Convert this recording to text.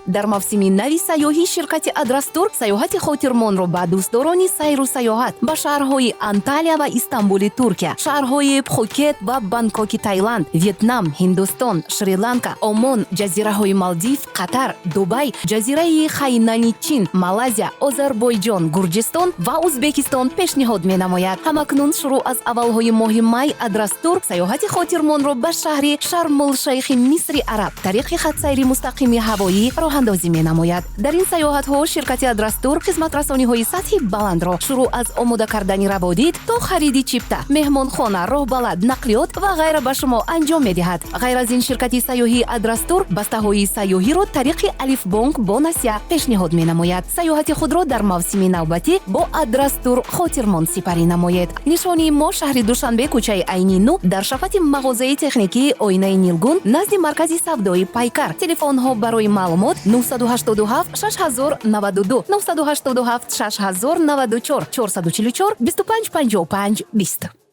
Дар мавсими нави сайёҳӣ ширкати Адрастур сайёҳати хотирмонро ба дӯстдорони сайру сайёҳат ба шаҳрҳои Анталия ва Истанбули Туркия, шаҳрҳои Пхукет ва Бангкоки Таиланд, Вьетнам, Ҳиндустон, Шри-Ланка, Омон, ҷазираҳои Малдив, Қатар, Дубай, ҷазираи Хайнани Чин, Малайзия, Озарбойҷон, Гурҷистон ва Узбекистон пешниҳод менамояд. Ҳамакнун шурӯъ аз аввалҳои моҳи май Адрастур сайёҳати хотирмонро ба шаҳри Шармулшайхи Мисри Араб тариқи хатсайри мустақими ҳавоӣ роҳандозӣ менамояд. Дар ин сайёҳатҳо ширкати Адрастур хизматрасониҳои сатҳи баландро шурӯъ аз омода кардани раводид то хариди чипта, меҳмонхона, роҳбалад, нақлиёт ва ғайра ба шумо анҷом медиҳад. Ғайр аз ин, ширкати сайёҳии Адрастур бастаҳои сайёҳиро тариқи Алифбонк бо насия пешниҳод менамояд. Сайёҳати худро дар мавсими навбатӣ бо Адрастур хотирмон сипарӣ намоед. Нишонии мо: шаҳри Душанбе, кӯчаи Айни 9, дар шафати мағозаи техникии Оинаи Нилгун, назди маркази савдои Пайкар. Телефонҳо барои маълумот: 987 6092, 987 6094, 444 25 55 20.